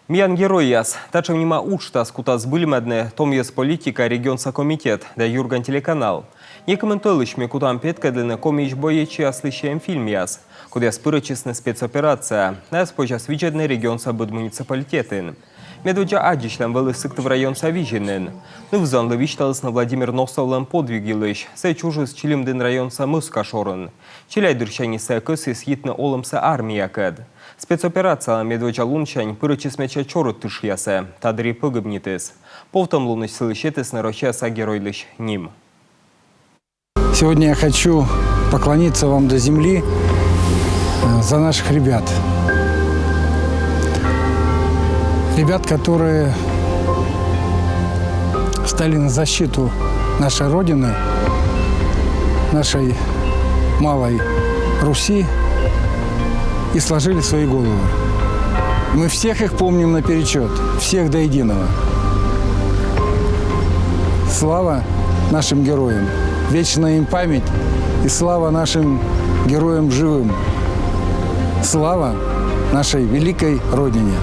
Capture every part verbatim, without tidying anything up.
Миян геройяс. Татшӧм нима уджтас кутас збыльмӧдны «Том йӧз политика» регионса комитет да «Юрган» телеканал. Некымын тӧлысь ми кутам петкӧдлыны Комиысь боечьяслы сиӧм фильмъяс, кодъяс пырӧдчисны спецоперацияӧ. Найӧс позяс видзӧдны регионса быд муниципалитетын. Медводдза аддзысьлӧм вӧлі Сыктыв районса Визинын. Ныв-зонлы висьталісны Владимир Носовлӧн подвиг йылысь. Сійӧ чужис Чилимдін районса Мӧскашорын. Челядьдырсяньыс сійӧ кӧсйис йитны олӧмсӧ армиякӧд. Спецоперациялы медводдза лунсянь пырӧдчис медся чорыд тышъясӧ, та дырйи пӧгибнитіс. Повтӧм лунысь сылы сетісны Россияса Геройлысь ним. Сегодня я хочу поклониться вам до земли, э, за наших ребят. Ребят, которые стали на защиту нашей Родины, нашей малой Руси и сложили свои головы. Мы всех их помним наперечет, всех до единого. Слава нашим героям, вечная им память и слава нашим героям живым. Слава нашей великой Родине!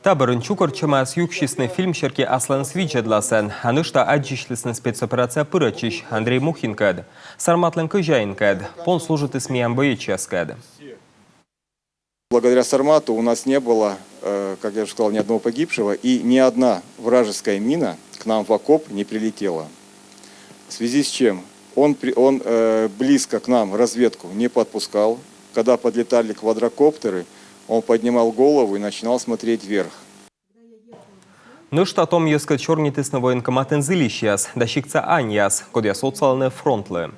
Та бӧрын чукӧртчӧмаяс юксисны фильм серти асланыс видзӧдласӧн, а нӧшта аддзысьлісны спецоперацияӧ пырӧдчысь Андрей Мухинкӧд, Сарматлӧн кӧзяинкӧд, пон служитіс миян боечьяскӧд. Благодаря Сармату у нас не было, э, как я уже сказал, ни одного погибшего, и ни одна вражеская мина к нам в окоп не прилетела. В связи с чем он, при- он э, близко к нам разведку не подпускал. Когда подлетали квадрокоптеры, он поднимал голову и начинал смотреть вверх. Нӧшта том йӧзкӧд сёрнитісны военкоматын зільысьяс да сиктса аньяс, кодъяс отсалӧны фронтлы.